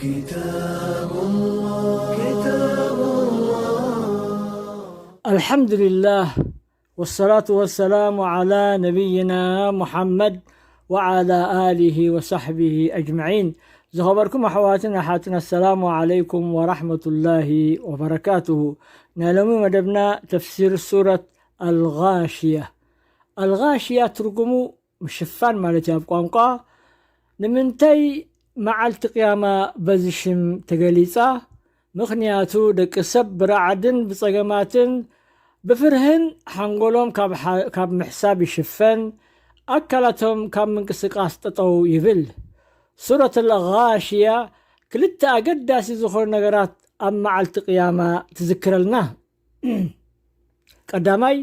كتاب الله، كتاب الله. الحمد لله، والصلاة والسلام على نبينا محمد وعلى آله وصحبه أجمعين. ዝኸበርኩም ኣሕዋትን ኣሓትን፣ ኣሰላሙ ዓለይኩም ወራሕመቱላሂ ወበረካቱሁ። ናይ ሎሚ መደብና ተፍሲር ሱረት ኣልጋሽያ። ኣልጋሽያ ትርጉሙ ምሽፋን ማለት እዩ ኣብ ቋንቋ። ንምንታይ መዓልቲ ቅያማ በዚ ሽም ተገሊጻ? ምኽንያቱ ደቂ ሰብ ብራዕድን ብጸገማትን ብፍርህን ሓንጎሎም ካብ ሓ-፣ ካብ ምሕሳብ ይሽፈን፣ ኣካላቶም ካብ ምንቅስቃስ ጠጠው ይብል። ሱረት ኣልጋሽያ ክልተ ኣገዳሲ ዝኾኑ ነገራት ኣብ መዓልቲ ቅያማ ትዝክረልና። ቀዳማይ፣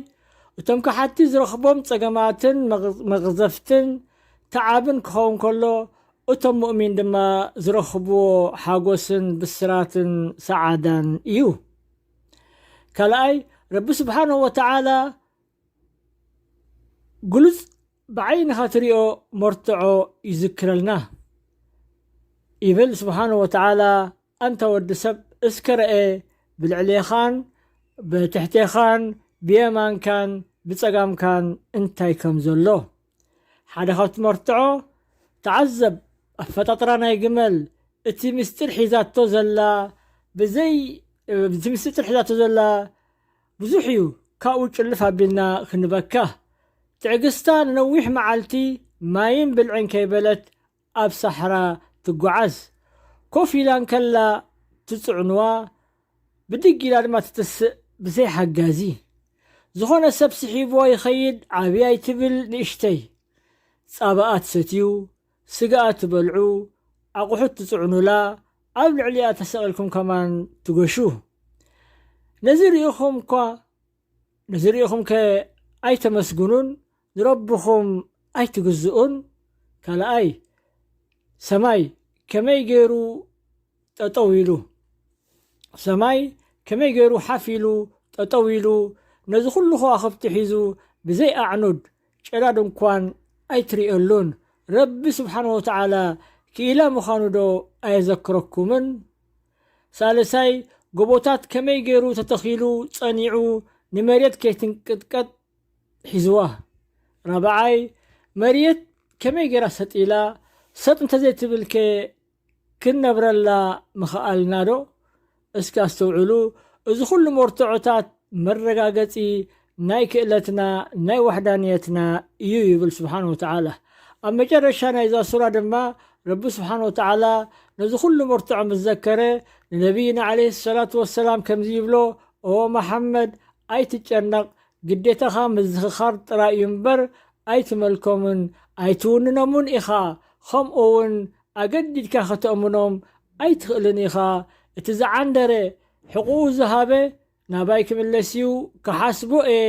እቶም ከሓድቲ ዝረኽቦም ጸገማትን መቕ-፣ መቕዘፍትን ተዓብን ክኸውን ከሎ፣ እቶም ሙእሚን ድማ ዝረኽብዎ ሓጎስን ብስራትን ሰዓዳን እዩ። ካልኣይ፣ ረቢ ስብሓንሁ ወተዓላ ግሉጽ ብዓይንኻ ትሪኦ መርትዖ ይዝክረልና። ይብል ስብሓንሁ ወተዓላ፣ ኣንታ ወዲ ሰብ እስከ ረኤ፣ ብልዕሌኻን ብትሕቴኻን ብየማንካን ብጸጋምካን እንታይ ከም ዘሎ። ሓደ ካብቲ መርትዖ ተዓዘብ፣ ኣፈጣጥራ ናይ ግመል፣ እቲ ምስጢር ሒዛቶ ዘላ፣ ብዘይ፣ እቲ ምስጢር ሒዛቶ ዘላ ብዙሕ እዩ፣ ካብኡ ጭልፍ ኣቢልና ክንበካ። ትዕግስታ ንነዊሕ መዓልቲ ማይን ብልዕን ከይበለት ኣብ ሳሕራ ትጓዓዝ። ኮፍ ኢላ እንከላ ትጽዕንዋ፣ ብድግ ኢላ ድማ ትትስእ ብዘይ ሓጋዚ። ዝኾነ ሰብ ስሒብዎ ይኸይድ፣ ዓብይ ኣይትብል ንእሽተይ። ጻባኣ ትሰትዩ፣ ስጋኣ ትበልዑ፣ ኣቑሑት ትጽዕኑላ፣ ኣብ ልዕሊኣ ተሰቒልኩም ከማን ትገሹ። ነዚ ርኢኹም እኳ፣ ነዚ ርኢኹም ከ ኣይተመስግኑን ንረብኹም ኣይትግዝኡን? ካልኣይ፣ ሰማይ ከመይ ገይሩ ጠጠው ኢሉ? ሰማይ ከመይ ገይሩ ሓፍ ኢሉ ጠጠው ኢሉ ነዚ ኩሉ ከዋኽብቲ ሒዙ ብዘይ ኣዕኑድ ጨዳ ድንኳን ኣይትሪእሉን? ረቢ ስብሓንሁ ወተዓላ ክኢላ ምዃኑ ዶ ኣየዘክረኩምን? ሳልሳይ፣ ጎቦታት ከመይ ገይሩ ተተኺሉ ጸኒዑ ንመሬት ከይትንቅጥቀጥ ሒዝዋ? ራብዓይ፣ መሬት ከመይ ገይራ ሰጥ ኢላ? ሰጥ እንተዘይትብልከ ክንነብረላ ምኸኣልና ዶ? እስኪ ኣስተውዕሉ፣ እዚ ኩሉ መርትዖታት መረጋገጺ ናይ ክእለትና፣ ናይ ዋሕዳንየትና እዩ ይብል ስብሓን ወተዓላ። ኣብ መጨረሻ ናይዛ ሱራ ድማ ረቢ ስብሓን ወተዓላ ነዚ ኩሉ መርትዖ ምስ ዘከረ ንነቢይና ዓለይሂ ሰላቱ ወሰላም ከምዚ ይብሎ፣ ኦ መሓመድ ኣይትጨነቕ፣ ግዴታኻ ምዝኽኻር ጥራይ እዩ እምበር ኣይትመልኮምን ኣይትውንኖምን ኢኻ፣ ከምኡ እውን ኣገዲድካ ከተእምኖም ኣይትኽእልን ኢኻ። እቲ ዝዓንደረ ሕቑኡ ዝሃበ ናባይ ክምለስ እዩ፣ ክሓስቦ እየ፣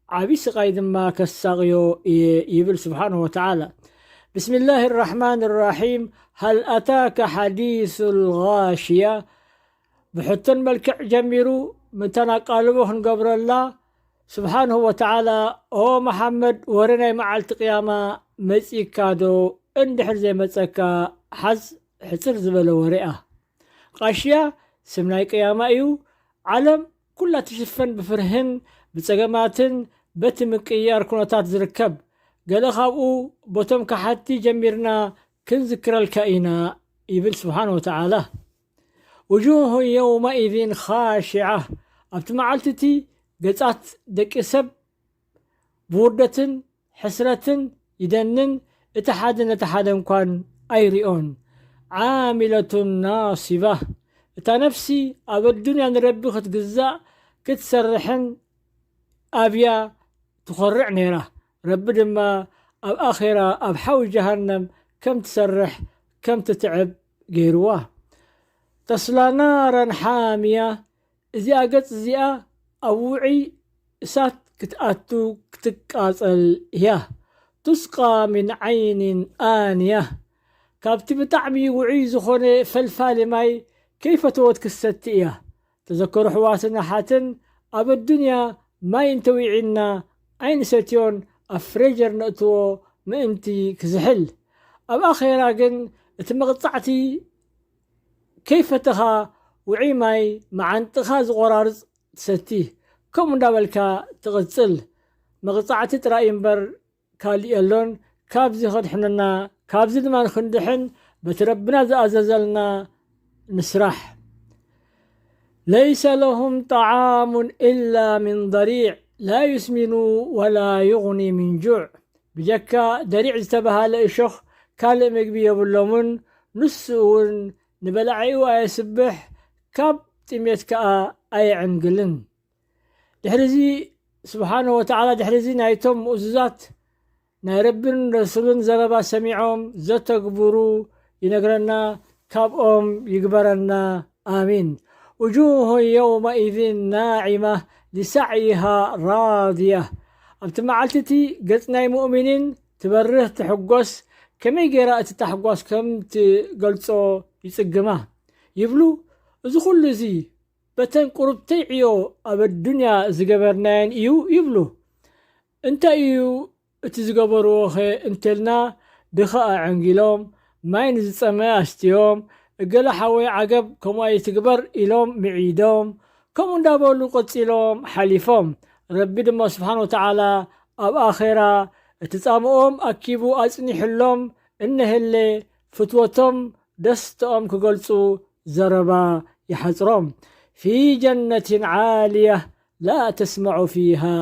ዓብዪ ስቓይ ድማ ከሳቕዮ እየ ይብል ስብሓንሁ ወተዓላ። ብስሚላህ ራሕማን ራሒም። ሃል ኣታከ ሓዲሱ ልጋሽያ። ብሕቶን መልክዕ ጀሚሩ ምእንታን ኣቃልቦ ክንገብረላ ስብሓንሁ ወተዓላ፣ ኦ መሓመድ፣ ወረ ናይ መዓልቲ ቅያማ መጺእካ ዶ? እንድሕር ዘይመጸካ ሓዝ፣ ሕጽር ዝበለ ወሬኣ። ቃሽያ ስም ናይ ቅያማ እዩ። ዓለም ኩላ ትሽፈን ብፍርህን ብጸገማትን በቲ ምቅይያር ኩነታት ዝርከብ። ገለ ካብኡ በቶም ከሓድቲ ጀሚርና ክንዝክረልካ ኢና ይብል ስብሓን ወተዓላ። ውጁሁ የውመኢዝን ኻሽዓ። ኣብቲ መዓልቲ እቲ ገጻት ደቂ ሰብ ብውርደትን ሕስረትን ይደንን፣ እቲ ሓደ ነቲ ሓደ እንኳን ኣይሪኦን። ዓሚለቱን ናሲባ። እታ ነፍሲ ኣብ ኣዱንያ ንረቢ ክትግዛእ ክትሰርሕን ኣብያ ትኾርዕ ነይራ። ረቢ ድማ ኣብ ኣኼራ ኣብ ሓዊ ጀሃነም ከም ትሰርሕ ከም ትትዕብ ገይርዋ። ተስላ ናራን ሓሚያ። እዚኣ ገጽ እዚኣ ኣብ ውዑይ እሳት ክትኣቱ ክትቃጸል እያ። ቱስቃ ሚን ዓይኒን ኣንያ። ካብቲ ብጣዕሚ ውዑይ ዝኾነ ፈልፋሊ ማይ ከይፈተወት ክሰቲ እያ። ተዘከሩ ኣሕዋትን ኣሓትን፣ ኣብ ኣዱንያ ማይ እንተዊዒና ኣይንሰትዮን፣ ኣብ ፍሬጀር ነእትዎ ምእንቲ ክዝሕል። ኣብ ኣኼራ ግን እቲ መቕጻዕቲ ከይፈተኻ ውዑይ ማይ መዓንጥኻ ዝቖራርጽ ትሰቲ። ከምኡ እንዳበልካ ትቕጽል። መቕጻዕቲ ጥራይ እምበር ካልእ የሎን። ካብዚ ከድሕነና፣ ካብዚ ድማ ንክንድሕን በቲ ረብና ዝኣዘዘልና ንስራሕ። ليس لهم طعام إلا من ضريع لا يسمن ولا يغني من جوع. ብጀካ ደሪዕ ዝተባሃለ እሾኽ ካልእ ምግቢ የብሎምን፣ ንሱ እውን ንበላዒኡ ኣየስብሕ፣ ካብ ጥሜት ከኣ ኣየዕንግልን። ድሕሪ እዚ ስብሓንሁ ወተዓላ፣ ድሕሪ እዚ ናይቶም ምእዙዛት ናይ ረብን ረሱልን ዘረባ ሰሚዖም ዘተግብሩ ይነግረና፣ ካብኦም ይግበረና። ኣሚን። وجوه يومئذ ناعمة لسعيها راضية። ኣብቲ መዓልቲ እቲ ገጽ ናይ ሙእሚኒን ትበርህ ትሕጎስ፣ ከመይ ገይራ እቲ ታሕጓስ ከም ትገልጾ ይጽግማ። ይብሉ፣ እዚ ኩሉ እዚ በተን ቁሩብተይ ዕዮ ኣብ ኣዱንያ ዝገበርናየን እዩ ይብሉ። እንታይ እዩ እቲ ዝገበርዎኸ እንተልና፣ ድኻ ኣዐንጊሎም፣ ማይ ንዝጸመ ኣስትዮም፣ እገለ ሓወይ ዓገብ ከምኡ ኣይትግበር ኢሎም ምዒዶም፣ ከምኡ እንዳበሉ ቀጺሎም ሓሊፎም። ረቢ ድማ ስብሓን ወተዓላ ኣብ ኣኼራ እቲ ጻምኦም ኣኪቡ ኣጽኒሕሎም እነህለ፣ ፍትወቶም ደስትኦም ክገልጹ ዘረባ ይሓጽሮም። في جنة عالية لا تسمع فيها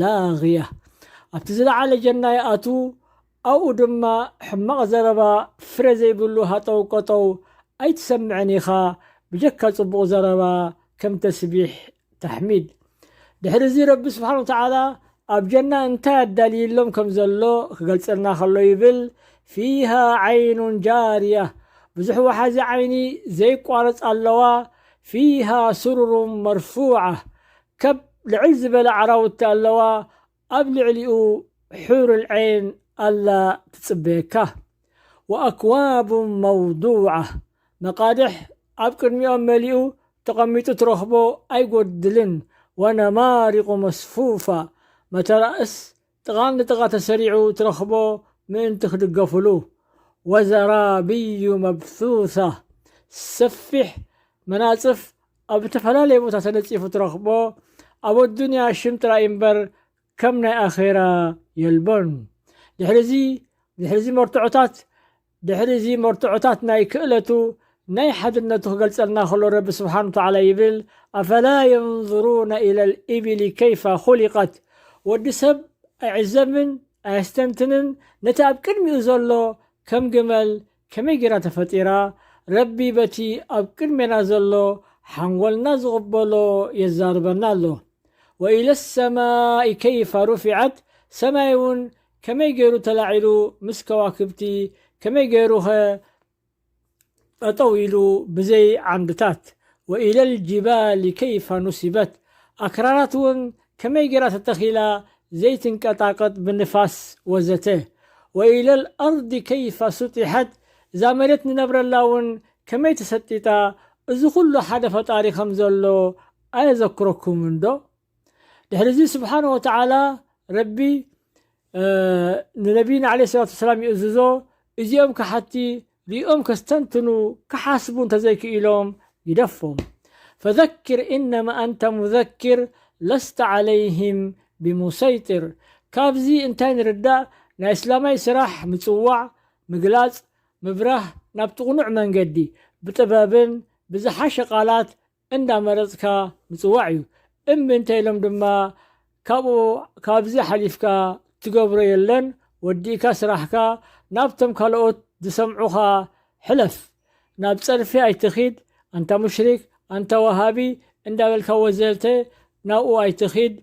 لاغية። ኣብቲ ዝለዓለ ጀና ይኣትዉ፣ ኣብኡ ድማ ሕማቕ ዘረባ፣ ፍረ ዘይብሉ ሃጠው ቀጠው ኣይትሰምዕን ኢኻ፣ ብጀካ ጽቡቕ ዘረባ ከም ተስቢሕ፣ ታሕሚድ። ድሕሪ እዚ ረቢ ስብሓን ወተዓላ ኣብ ጀና እንታይ ኣዳልይሎም ከም ዘሎ ክገልጸልና ከሎ ይብል፣ فيها عين جارية፣ ብዙሕ ወሓዚ ዓይኒ ዘይቋረጽ ኣለዋ። فيها سرر مرفوعة፣ ከብ ልዕል ዝበለ ዓራውቲ ኣለዋ። ኣብ ልዕሊኡ ሑሩል ዐይን ኣላ ትጽበየካ። وأكواب موضوعة፣ መቓድሕ ኣብ ቅድሚኦም መሊኡ ተቐሚጡ ትረኽቦ ኣይጎድልን። ونمارق مصفوفة፣ መተራእስ ጥቓ ንጥቓ ተሰሪዑ ትረኽቦ ምእንቲ ክድገፉሉ። وزرابي مبثوثة፣ ሰፊሕ መናጽፍ ኣብ ዝተፈላለየ ቦታ ተነጺፉ ትረኽቦ። ኣብ ኣዱንያ ሽም ጥራይ እምበር ከም ናይ ኣኼራ የልቦን። ድሕሪ እዚ፣ ድሕሪ እዚ መርትዖታት፣ ድሕሪ እዚ መርትዖታት ናይ ክእለቱ፣ ናይ ሓድነቱ ክገልጸልና ከሎ ረቢ ስብሓን ወተዓላ ይብል፣ أفلا ينظرون إلى الإبل كيف خلقت؟ ወዲ ሰብ ኣይዕዘብን ኣየስተንትንን ነቲ ኣብ ቅድሚኡ ዘሎ ከም ግመል ከመይ ጌራ ተፈጢራ? ረቢ በቲ ኣብ ቅድሜና ዘሎ ሓንጎልና ዝቕበሎ የዛርበና ኣሎ። وإلى السماء كيف رفعت؟ ሰማይ እውን ከመይ ገይሩ ተላዒሉ ምስ ከዋክብቲ፣ ከመይ ገይሩኸ ጠጠው ኢሉ ብዘይ ዓንድታት? وإلى الجبال كيف نصبت؟ ኣክራናት እውን ከመይ ገይራ ተተኺላ ዘይትንቀጣቀጥ ብንፋስ ወዘተ። وإلى الأرض كيف سطحت؟ እዛ መሬት ንነብረላ እውን ከመይ ተሰጢጣ? እዚ ኩሉ ሓደ ፈጣሪ ከም ዘሎ ኣየዘክረኩምን ዶ? ድሕሪ እዚ ስብሓነ ወተዓላ ረቢ፣ እ፣ ንነቢይና ዓለይሂ ሰላቱ ወሰላም ይእዝዞ፣ እዚኦም ከሓቲ ሪኦም ከስተንትኑ ክሓስቡ እንተዘይክኢሎም ይደፎም። فذكر إنما أنت مذكر لست عليهم بمسيطر። ካብዚ እንታይ ንርዳእ? ናይ እስላማይ ስራሕ ምጽዋዕ፣ ምግላጽ፣ ምብራህ፣ ናብቲ ቅኑዕ መንገዲ ብጥበብን ብዝሓሸ ቃላት እንዳመረጽካ ምጽዋዕ እዩ። እምቢ እንተ ኢሎም ድማ ካብኡ፣ ካብዚ ሓሊፍካ ትገብሮ የለን። ወዲእካ ስራሕካ ናብቶም ካልኦት ዝሰምዑኻ ሕለፍ። ናብ ጸርፊ ኣይትኺድ፣ ኣንታ ሙሽሪክ፣ ኣንታ ወሃቢ እንዳበልካ ወዘተ ናብኡ ኣይትኺድ።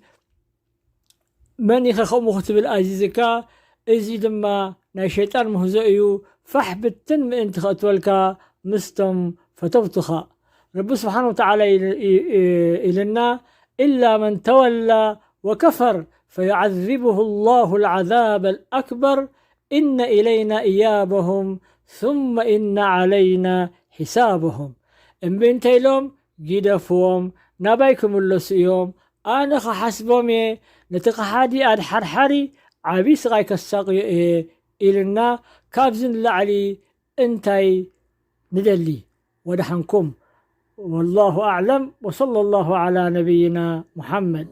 መን ኢኸ ከምኡ ክትብል ኣዚዝካ? እዚ ድማ ናይ ሸይጣን ምህዞ እዩ። ፋሕ ብትን ምእንቲ ከእትወልካ ምስቶም ፈተውትኻ። ረቢ ስብሓነ ወተዓላ ኢል-፣ ኢ-፣ ኢ-፣ ኢልና፣ إلا من تولى وكفر فيعذبه الله العذاب الأكبر إن إلينا إيابهم ثم إن علينا حسابهم። እምቢ እንተ ኢሎም፣ ግደፍዎም፣ ናባይ ክምለሱ እዮም፣ ኣነ ክሓስቦም እየ፣ ነቲ ከሓዲ ኣድሓርሓሪ ዓብዪ ስቓይ ከሳቕዮ እየ ኢልና፣ ካብዚ ንላዕሊ እንታይ ንደሊ? ወደሓንኩም። والله أعلم، وصلى الله على نبينا محمد.